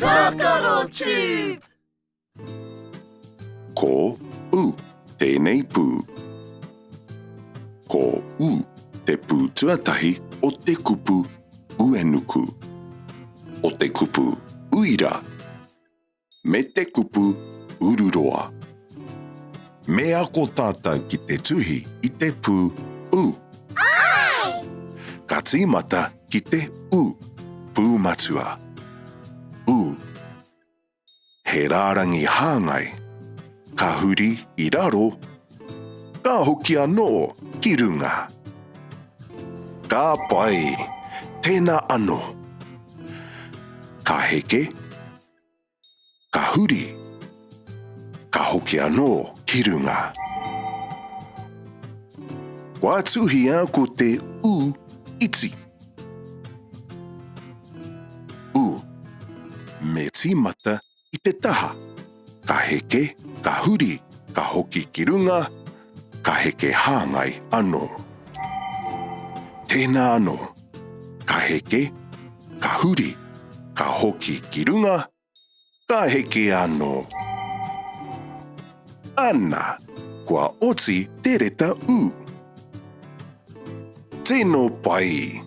Tākaro Tube! Ko U tēnei pū. Ko U te pū tuatahi o te kupu uenuku, o te kupu uira, me te kupu ururoa. Me ako tātou ki te tuhi i te pū U. Āe! Ka tīmata ki te U, pū matua. U. He rārangi hāngai. Ka huri i raro, ka hoki anō ki runga. Ka pai! Tēnā anō. Ka heke, Ka huri, ka hoki anō ki runga. Kua tuhia ko te U iti. U. Me tīmata i te taha. Ka heke, ka huri, ka hoki ki runga, ka heke hāngai anō. Tēnā anō. Ka heke, ka huri, ka hoki ki runga, ka heke anō. Ana, kua oti te reta U. Tino pai!